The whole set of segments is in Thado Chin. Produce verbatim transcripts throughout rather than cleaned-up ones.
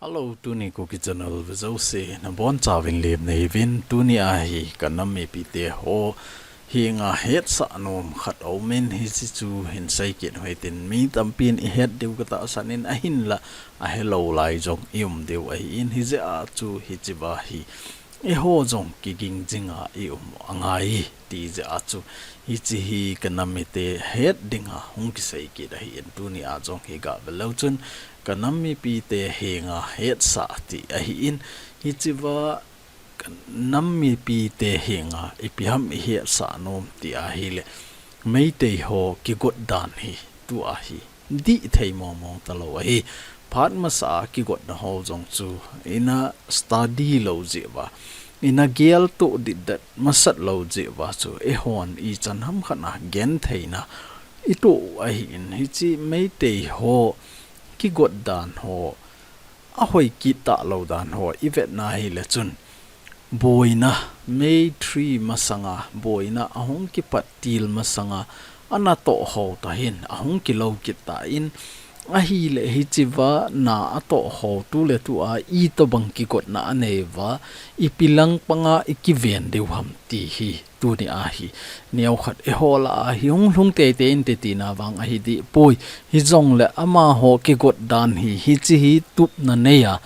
Hello, tuni Kuki Channel vejouse nabonchauvin lemna hiuvin. Tuni ahi kanam mipite ho henga hetsah nom khat aumin, hiche chu hin seikit uhitin, mi tampin ihet diu katahsan in, ahinla ahelou lai jong ium diu ahin, hijeh a chu hichea hi eiho jong kiging jinga ium angai, tijeh a chu hiche hi kanam mite het dinga hung kiseikit ahin, tuni a jong hi gavelou chun kanam mipite henga hetsah ti ahin, hichea kanam mipite henga ipi ham ihetsah nom ti ahile, Meitei ho kigot dan hi tua hi dih thei mongmong talou ahi. Phat masa a kigotna ho jong chu ina study lou jeh uva, ina geltoh ditdet masat lou jeh uva chu eihon ichan hamkhat a gentheina itoh u ahin, hiche Meitei ho kigot dan ho ahoi kit talou dan ho ivetna hile chun, boina, May three masanga boina ahung kipat til masanga anatoh ho tahin ahung kilou kit tan, ahile hichea na atoh ho tuletua itobang kigotna anei uva, ipi lang panga ikiven diu ham ti hi tuni ahi neokhat eiho lah a hi hung lhung teitei inte tina vang ahi dehpoi. Hijongle amaho kigot dan hi hiche hi tupna neiya,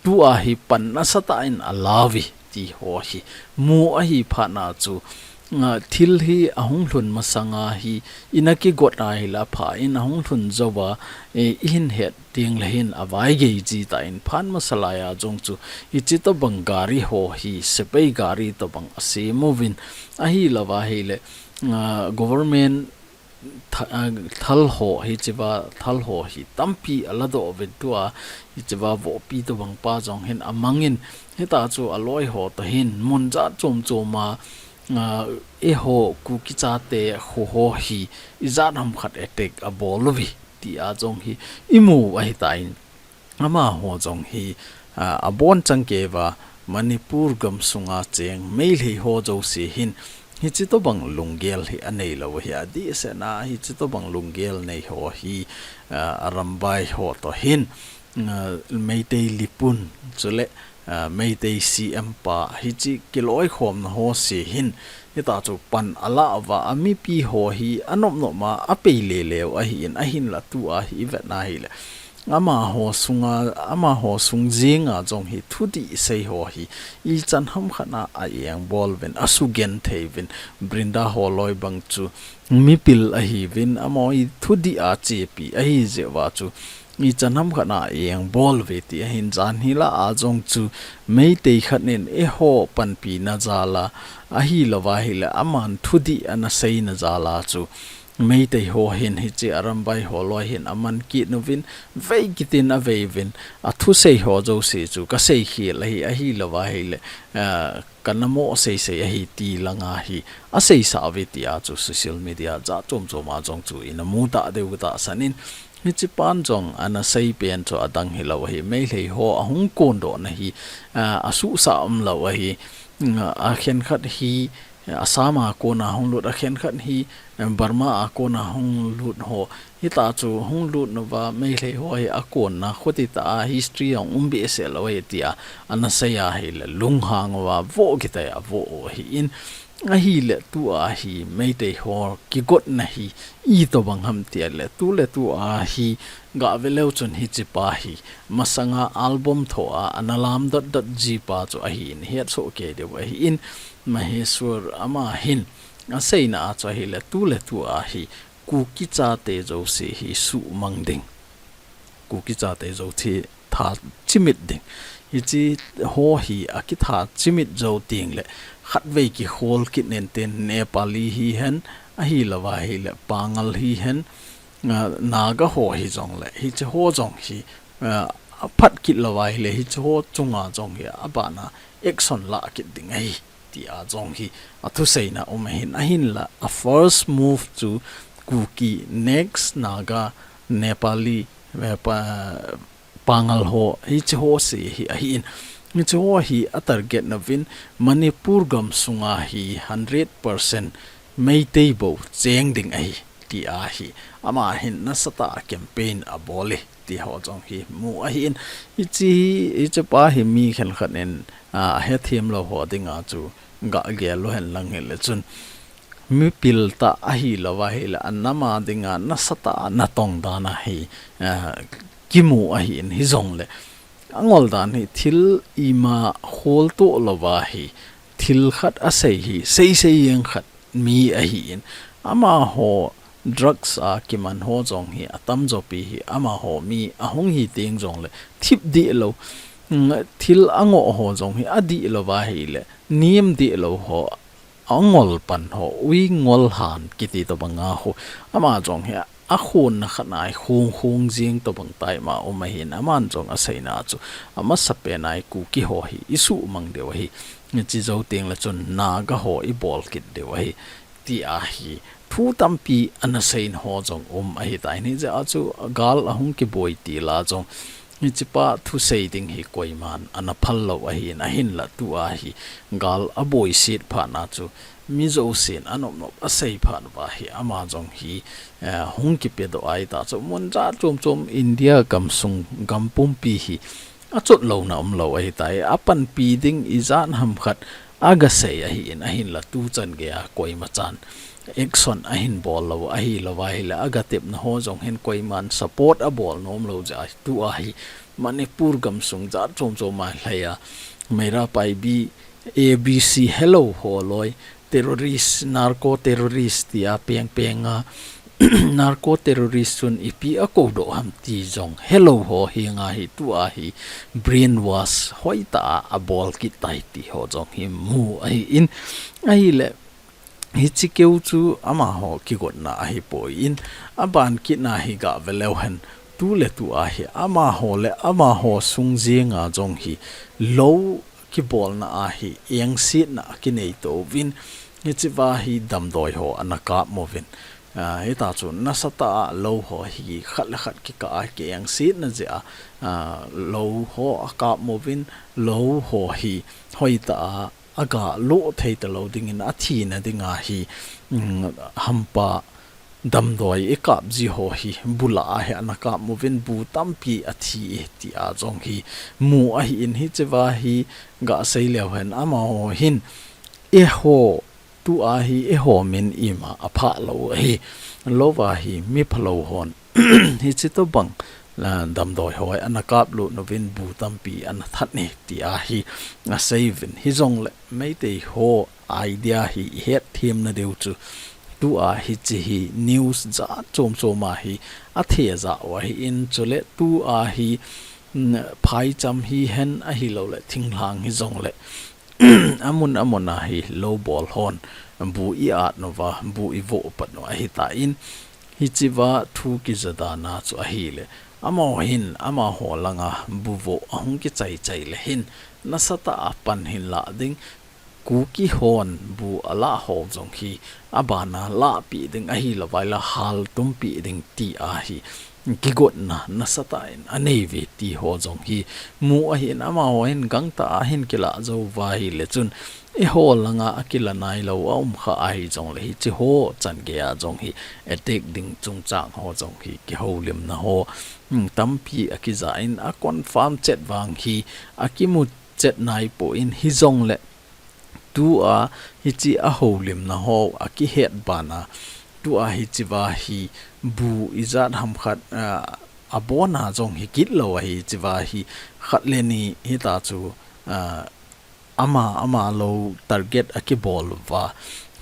tua hi pan nasatah in alauve ti ho hi mu ahi phatna chu, a, thil hi ahung lhun masanga hi ina kigot ahile apha in, ahung lhun jouva, e, ihin het tengle hin avaigei ji tan, phat masa laiya jong chu hiche tobang gari ho hi sepai gari tobang asem uvin, ahilouva hile, a, government tha-, a, thal ho, hichea thal ho hi tampi aladoh uvin, tua hichea vohpi tobang pa jong hin amangin, hitia chu aloi ho tahin mun jat chom choma, a, eiho Kuki chate kho ho hi ijat hamkhat attack abol uve tia jong hi imu ahitan, amaho jong hi, a, abonchan keiya Manipur gamsunga cheng Meitei ho jouse hin hiche tobang lunggel hi aneilou ahi, adehsetna hiche tobang lunggel nei ho hi, a, Arambai ho toh hin, a, Meitei Lipun chule, a, Meitei C M pa hiche kiloikhomna ho se hin hitia chu pan alah uva, amipi ho hi anopnop a apei lele u ahin, ahinla tua hi ivetna hile, amaho sunga, amaho sung jenga jong hi thudih sei ho hi ichan hamkhat a a-engbol uvin, asugenthei uvin, Brinda ho loi bang chu mipil ahiuvin, amaho hi thudih a chepi ahi jeh uva chu ichan hamkhat a a-engbol uve ti ahin, jan hi lah a jong chu Meitei khat in eiho panpina jal a, ahilouva hile aman thudih ana seina jal a chu Meitei ho hin hiche Arambai ho loi hin aman kit uvin, vei kitin avei uvin, athusei ho jouse chu kaseikhel ahi, ahilouva hile, a, kana mo seisei ahi ti langa hi aseisah uve tia chu social media jat chom choma jong chu ina mu ta diu katahsan in, hiche pan jong ana seipen chu adang hilou ahi, Meitei ho ahung kondohna hi, a, asuhsah umlou ahi, a, akhenkhat hi Assam a kona hung lut, akhenkhat hi, em, Burma a kona hung lut ho. Hitia chu hung lut nauva Meitei ho hi akonna khuti tah a history ahung um behseh lou ahi tia ana sei ahile lunghang uva voh kitai a avoh u ahin, ahile tua hi Meitei ho kigotna hi itobang ham tile tuletua hi gaveleu chun hiche pa hi masanga album thoa ana lam dot dot ji pa chu ahin, hetsoh kei diu ahin, Maheshwar ama hin aseina a chu ahile tuletua hi Kuki chate jouse hi suhmang ding, Kuki chate jouse tha chimit ding. Hiche ho hi akitha chimit jou tengle khatvei kikhol kit intin, Nepali hihen, ahilouva hile Pangal hihen, a, Naga ho hijongle hiche ho jong hi, a, aphat kit louva hile hiche ho chunga jong hi abana action lah kit ding ahi tia jong hi athuseina um ahin, ahinla a first move chu Kuki, next Naga, Nepali, eh, Pa-, Pangal ho, hiche ho se hi ahin, hiche ho hi a target nauvin Manipur gamsunga hi hundred percent Meitei bou cheng ding ahi ti ahi. Ama hin nasatah a campaign abol e ti ho jong hi mu ahin, hiche hi, hiche pa hi mi khenkhat in, a, ahethem lou ho dinga chu gah gel lou hen lang hile chun, mipil tah ahilou va hile, anam a dinga nasatah a natong dan ahi, a, kimu ahin, hijongle angol dan hi thil ima kholtoh lou va hi, thil khat asei hi, seisei jeng khat mi ahin, amaho drugs a kiman ho jong hi atamjo pi hi, amaho mi ahung hi teng jongle thip deh lou, mm, thil angoh ho jong hi adih lou va hile, nem deh lou ho, angol pan ho, ui ngol han kiti tobang a ho, ama jong hi akhonna khat a hi khong khong jeng tobang tah ima um ahin, aman jong aseina chu, amasapen a hi Kuki ho hi isuhmang diu ahi, hiche jou tengle chun Naga ho ibol kit diu ahi, ti ahi. Thu tampi ana seiho jong um ahitai, hijeh a chu gal ahung kiboi til a jong, hichepa thusei ding hi koiman ana phal lou ahin, ahinla tua hi gal aboiset phat na chu mi jousen anop nop asei phat uva hi, ama jong hi, eh, hung kipedoh ahita chu, mun jat chom chom India gamsung gam pumpi hi achot louna umlou ahitai, apanpi ding ijat ham khat agasei ahin, ahinla tuchan geiya koimachan action ahin bol lou, ahilou va hile agatepna ho jong hin koiman support abol nom lou jeh a, tua hi Manipur gamsung jat chom chom a lhaiya, Meira Paibi, A B C helou ho loi, terrorist, narco terrorist tia peng peng a, narco terrorist chun ipi akoudoh ham ti jong helou ho henga hi tua hi brainwash hoitah a abol kit tai ti ho jong hi mu ahin, ahile hiche keu chu amaho kigotna ahipoi in, aban kitna hi gah ve leu hen, tuletu a hi amaho le amaho sung jenga jong hi lou kibolna a hi engsetna akinei touvin, hicheva hi damdoi ho ana kap uvin. Ah, hita chu nasatah a lou ho hi khat le khat kikah a kiengsetna jeh a, ah, lou ho akap uvin, lou ho hi hoitah a aga loh thei talou dingin athina dinga hi, um, hampa damdoi ikap ji ho hi bu lah a hi ana kap uvin bu tampi athi e tia jong hi mu ahin, hicheva hi gasei leu hen amaho hin eiho tua hi eiho min ima aphah lou ahi, lou va hi mi phalou hon hiche tobang, la, damdoi ho hi ana kaplut uvin bu tampi ana that e tia hi asei uvin, hijongle Meitei ho idea hi ihet themna diu chu tua hiche hi news jat chom chom a hi athejah u ahin, chule tua hi, mm, phaicham hihen ahiloule thinglhang hijongle amun amun a hi lou bol hon bu i-at uva, bu ivoh pat u ahitan, hicheva thu kija dan a chu ahile, amaho hin amaho langa bu voh ahung kichai chai le hin nasatah a pan hin lah ding, Kuki hon bu alah ho jong hi abana lahpeh ding ahilou vaile haltumpeh ding tia hi kigotna nasatah in anei uve ti ho jong hi mu ahin, amaho hin gangtah a hin kilah jou uva hile chun eiho langa akila nailou aum kha ahijongle hiche ho chan geiya jong hi attack ding chungchang ho jong hi kihoulimna ho, hmm, tampi akija in, a confirm chet vang hi akimu chet naipoi in, hijongle tua hiche ahoulimna ho akihet bana tua hicheva hi bu ijat ham khat, ah, abona jong hi kit lou ahi, hicheva hi khat le ni hita chu, ah, ama, ama lou target akibol uva,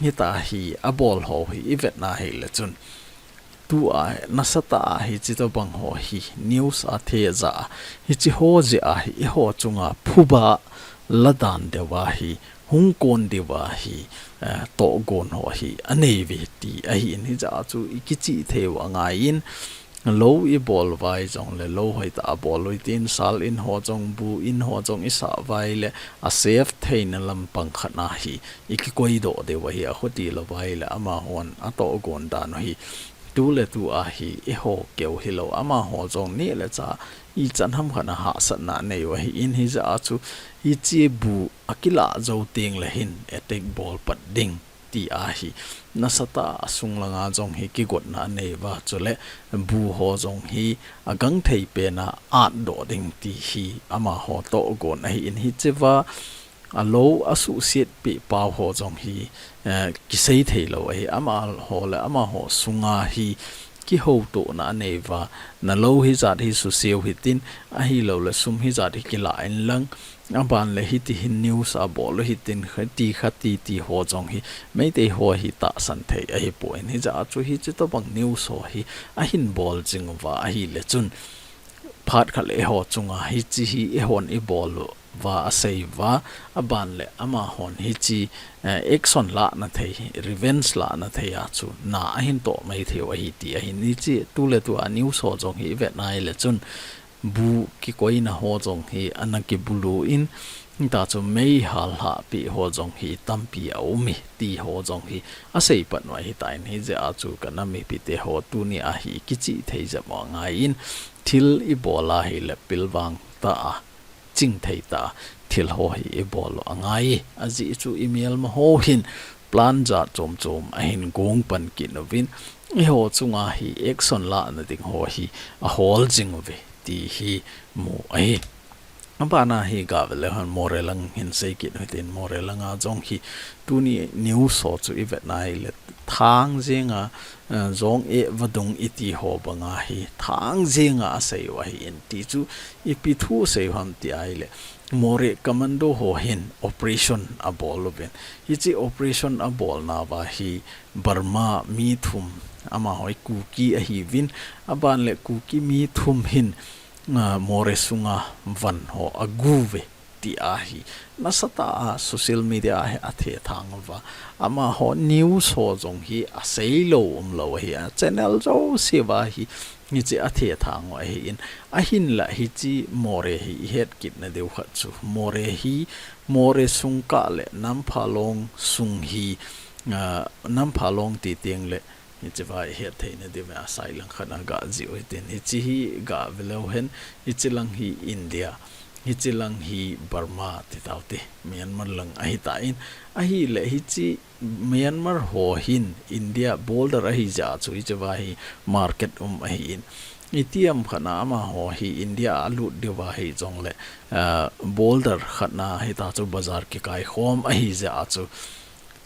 hita hi abol ho hi ivetna hile chun tua nasatah a hiche tobang ho hi news a thejah a, hiche ho jeh a hi eiho chunga phuba ladan diuva hi, hung kon diuva hi, eh, tohgon ho hi anei uve ti ahin, hijeh a chu ikichih thei u angaiyin, lou ibol uva hijongle lou hoitah a bol u hitin, sal in ho jong, bu in ho jong isah uva hile a safe theina lampang khat na hi ikikoidoh diu ahi, akhuti lou uva hile amahon atohgon dan u hi tuletu a hi eiho keu hilou, amaho jong neh le chah ichan ham khat a hahsatna anei u ahin, hijeh a chu hiche bu akilah jou tengle hin attack bol pat ding ti ahi. Nasatah a sung langa jong hi kigotna anei uva, chule bu ho jong hi agangthei pena atdoh ding ti hi amaho tohgon ahin, hichea alou asuhsetpeh pau ho jong hi, eh, kisei theilou ahi. Amaho le amaho sunga hi kihoutona anei uva, nalou hijat hi suse u hitin, ahilouleh sum hijat hi kila inlang, aban le hiti hin news abol u hitin, kha ti kha ti ti ho jong hi Meitei ho hi tahsan thei ahipoi. Hijeh a chu hiche tobang news ho hi ahin bol jing uva ahile chun, phat khat le eiho chunga hiche hi eihon ibol uva asei uva, aban le amahon hiche, eh, action lahna thei, revenge lahna thei a chu na ahin toh mai thei u ahi ti ahin, hiche tuletua news ho jong hi ivet nai le chun bu kikoina ho jong hi ana kibulu in, hita chu mei hallhah peh ho jong hi tampi aum e ti ho jong hi asei pan u ahitan, hijeh a chu ka nam mipite ho tunia hi kichih thei jep u angaiyin, thil ibol ahile pilvang tah a, chingthei tah a thil ho hi ibol u angai e. Ajeh chu imelma ho hin plan jat chom chom ahin gong pan kit uvin, eiho chunga hi action lahna ding ho hi ahol jing uve ti hi mu ahi. Abana hi gave leu hen Moreh lang hin sei kit u hitin, Moreh langa jong hi tuni news ho chu ivet nai le thang jenga, eh, jong e vadung iti ho banga hi thang jenga asei u ahin, ti chu ipi thu asei u ham ti ahile, Moreh commando ho hin operation abol uvin, hiche operation abolna uva hi Burma mi thum, amaho hi Kuki ahiuvin, aban le Kuki mi thum hin, ah, Moreh sunga van ho agu uve ti ahi. Nasatah a social media a hi athethang uva, amaho news ho jong hi aseilou umlou ahi, a channel jouse uva hi hiche athethang u ahin, ahinla hiche Moreh hi ihet kit na diu khat chu, Moreh hi, Moreh sung kah le Namphalong sung hi, ah, Namphalong ti teng le, hichea ihet theina diuvin asai lang khat a gajih u hitin, hiche hi gave leu hen, hiche lang hi India, hiche lang hi Burma ti taute, Myanmar lang ahitan, ahile hiche Myanmar ho hin India border ahi jeh a chu hichea hi market um ahin, itiham khat a amaho hi India a alut diu ahi jongle, ah, border khat a hita chu bazar kikai khom ahi jeh a chu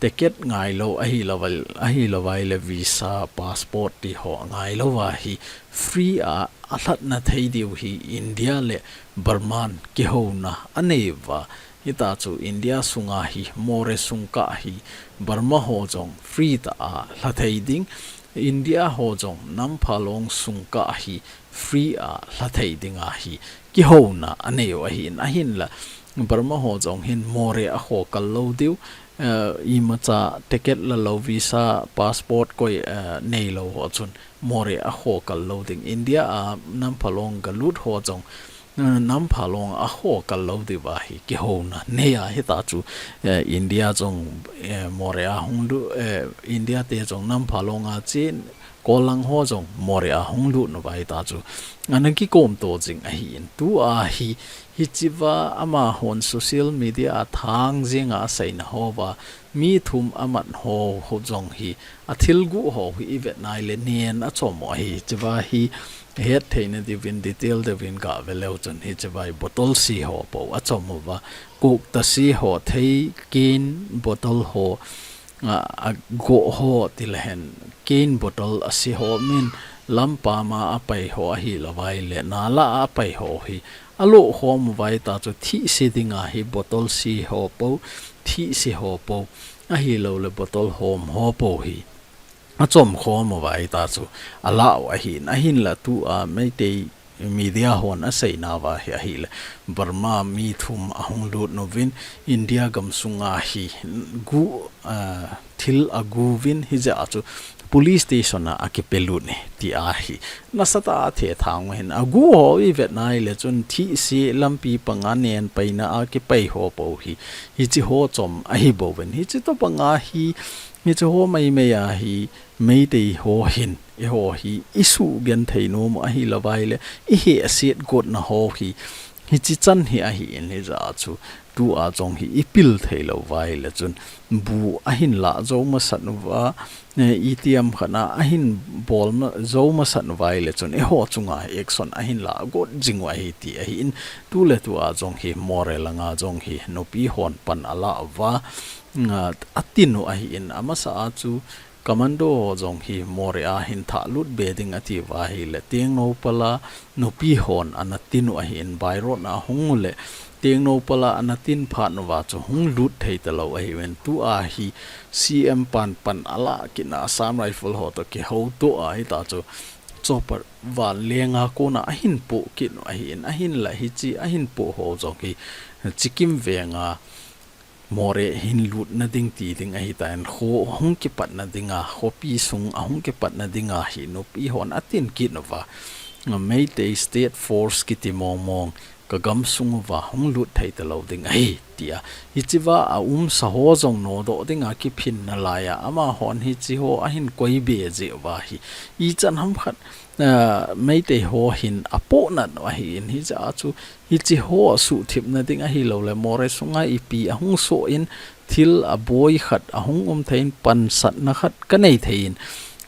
ticket ngailou ahilou vai, ahilou vai le visa, passport ti ho ngailou a hi free a alhatna thei diu hi India le Burma in kihouna anei uva, hita chu India sunga hi Moreh sung kah hi Burma ho jong free tah a lha thei ding, India ho jong Namphalong sung kah hi free a lha thei dinga hi kihouna anei u ahin, ahinla Burma ho jong hin Moreh a khokal lou diu, eh, imacha ticket la lou, visa, passport koi, eh, neilou ho chun Moreh a khokal lou ding. India a Namphalong galut ho jong, eh, Namphalong a khokal lou diuva hi kihouna nei a, hita chu, eh, India jong, eh, Moreh a hung lut, eh, India te jong Namphalong a chen, Kollang ho jong Moreh a hung lut nauva hita chu ana kikom to jing ahin, tua hi, hichea amahon social media a thang jenga aseina houva, mi thum amat ho, ho jong hi, athilguh ho hi ivet nai le nen achom u ahi, hichea hi het theina diuvin, detail diuvin gave leu chun hichea hi bottle se ho pou achom uva, Coke tase ho, thei can bottle ho, a, agoh ho ti le hen, can bottle ase ho min, lampam a apai ho ahilou vai le, nala a apai ho hi, alo khom uva hita chu thih se dinga hi bottle se ho pou, thih se ho pou, ahilou le bottle hom ho pou hi achom khom uva hita chu alah u ahin, ahinla tua Meitei media hon asei nauva hi ahile, Burma mi thum ahung lut nauvin, India gam sunga hi gu, ah, thil agu uvin, hijeh a chu police station a akipe lut e, ti ahi. Nasatah a athethang u ahin, agu ho ivet nai le chun thih se lampi panga nen paina a kipai ho pou hi, hiche ho chom ahi bouvin, hiche tobanga hi, hiche ho maimai a hi, Meitei ho hin, eiho hi, isugenthei nom u ahilou vai le, ihehset gotna ho hi, hiche chan hi ahin, hijeh a chu, tua jong hi i pil thei lou uva ahile chun bu ahin lah jou masat uva, eh, itiham khat a ahin bol ma-, jou masat uva ahile chun eiho chunga action ahin lah got jing u ahi ti ahin, tuletua jong hi Moreh langa jong hi nupi hon pan ala uva, nga, atin u ahin, amasa a chu Commando ho jong hi Moreh a hin thah lut be ding ati uva ahile, Tengnoupal a nupi hon ana tin u ahin, by road a hung u le, Tengnoupal a ana tin phat uva chu hung lut thei talou ahiuvin, tua hi C M pan pan ala kit na Assam Rifle ho toh kihouto a hita chu chopper vanleng a kona ahin poh kit u ahin, ahinla hiche ahin poh ho jong hi Chikim venga Moreh hin lutna ding ti ding ahitan, kho hung kipatna dinga, khopi sung ahung kipatna dinga hi nupi hon atin kit uva, Meitei State Force kiti mong mong ka gamsung uva hung lut thei talou ding ahi, tia. Hichea aumsa ho jong nodoh dinga kiphinna laiya, amahon hiche ho ahin koi be jeh uva hi, ichan ham khat, ah, Meitei ho hin apohnat u ahin, hijeh a chu hiche ho suhthipna ding ahilou le, Moreh sunga ipi ahung soh in, thil aboi khat ahung um thei in, pansatna khat kanei thei in,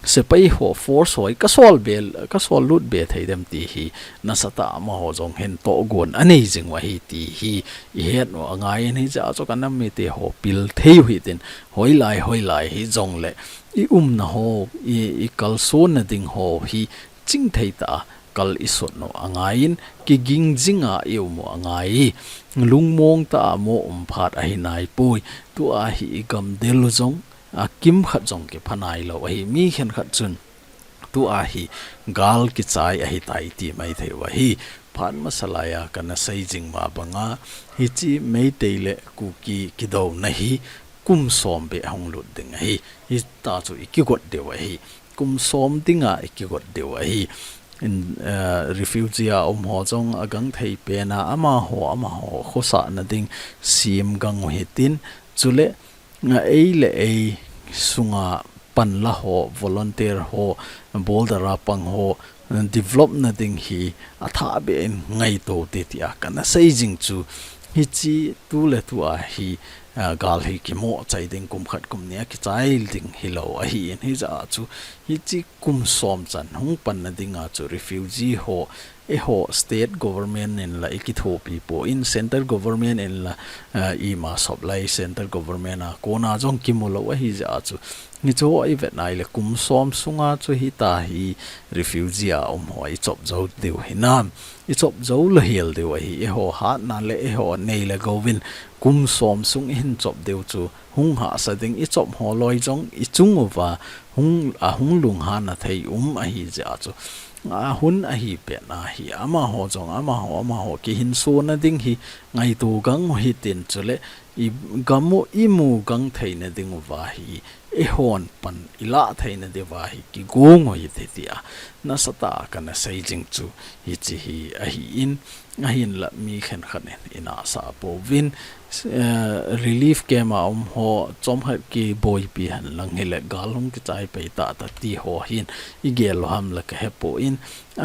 sepai ho, force ho hi kasol be, kasol lut be thei dem ti hi, nasatah a amaho jong hin tohgon anei jing u ahi ti hi ihet u angaiyin, hijeh a chu kanam mite ho pil thei u hitin, hoilai, hoilai hijongle, i umna ho, i, i kalsonna ding ho hi, chingthei tah a kal i sot u angaiyin, kiging jinga i um u angai, lungmong tah a mo um phat ahi naipoi, tua hi i gamdel u jong, akimkhat jong kipha nailou ahi, mi khenkhat chun, tua hi gal kichai ahitai ti maithei u ahi, phat masa laiya kana sei jing ma banga, hiche Meitei le Kuki kidouna hi kum som beh ahung lut ding ahi, hita chu i kigot diu ahi, kum som dinga i kigot diu ahi. In, eh, refugee a um ho jong agangthei pena amaho, amaho khosahna ding sem gang u hitin, chule, nga ei le ei sunga panla ho, volunteer ho, border a pang ho, developna ding hi athah beh in ngaito te tia kana sei jing chu, hiche tuletua hi, ah, gal hi kimoh chai ding, kum khat kum ni a kichai ding hilou ahin, hijeh a chu hiche kum som chan hung panna dinga chu refugee ho, eiho state government in la i kithopi poi, central government in la, ah, ima sop lai central government a kona jong kimu lou ahi jeh a chu, hiche ho i vet nai le kum som sunga chu hita hi refugee a um ho i chop jou diu hinam, i chop jou lou hel diu ahi, eiho hatna le eiho nei le gouvin kum som sung i hin chop diu chu, hung hahsa ding i chop ho loi jong i chung uva hung, ahung lunghanna thei um ahi jeh a chu, ahun ahi pet na hi, amaho jong, amaho, amaho kihinsona ding hi ngaito gang u hitin, chule i gam u i mu gang theina ding uva hi, eihon pan i lah theina diuva hi kigong u hite tia nasatah a kana sei jing chu hiche hi ahin, ahinla mi khenkhat in i nahsah pouvin, eh, relief camp a um ho chomkhat kiboipi hen lang hile gal hung kichai pai tah tah ti ho hin i gel u ham la ka hepoi,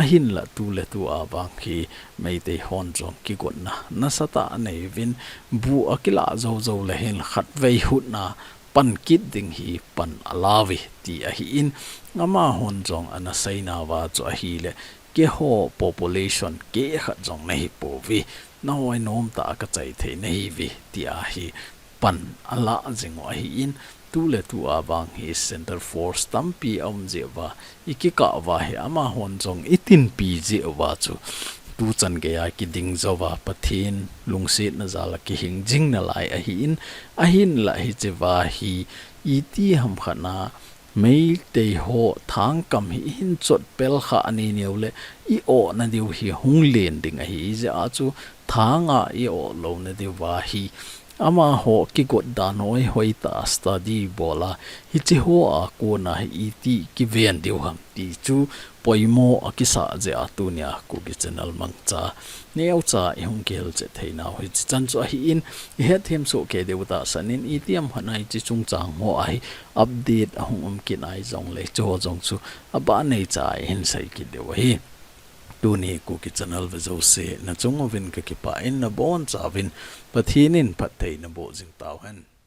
ahinla tuletua vang hi Meitei hon jong kigotna nasatah a nei uvin, bu akilah jou jou le hin khatvei hutna pan kit ding hi pan ala uve ti ahin, amahon jong ana seina uva chu ahile, keiho population kehkhat jong nahi pouve, nahoi nomtah a kachai thei nahiuve, tia hi pan ala jing u ahin, tuletua vang hi central force tampi aum jeh uva, i kikah uva hi amahon jong i tinpi jeh uva chu, tuchan geiya kiding jouva Pathen lungsetna jal a kihing jing nalai ahin, ahinla hichea hi itiham khat na Meitei ho thangkam hi i hin chot pel kha a ni neu le i ohna diu hi hung len ding ahi jeh a chu, thanga i oh louna diuva hi amaho kigot dan hoi hoitah a study bol a, hiche ho a kona hi iti kiven diu ham ti chu poimo a kisah jeh a tunia Kuki Channel mangcha neocha i hung kihil chet theinau hiche chan chu ahin, i hetthem soh kei diu tahsan in, itiham khat na hiche chungchang ho a hi update ahung um kit ahi jongle, hiche ho jong chu abah neicha a i hin sei kit diu ahi. Tuni Kuki Channel ve jouse, nachung uvin kakipah in nabonchauvin Pathen in phatthei naboh jing tauhen.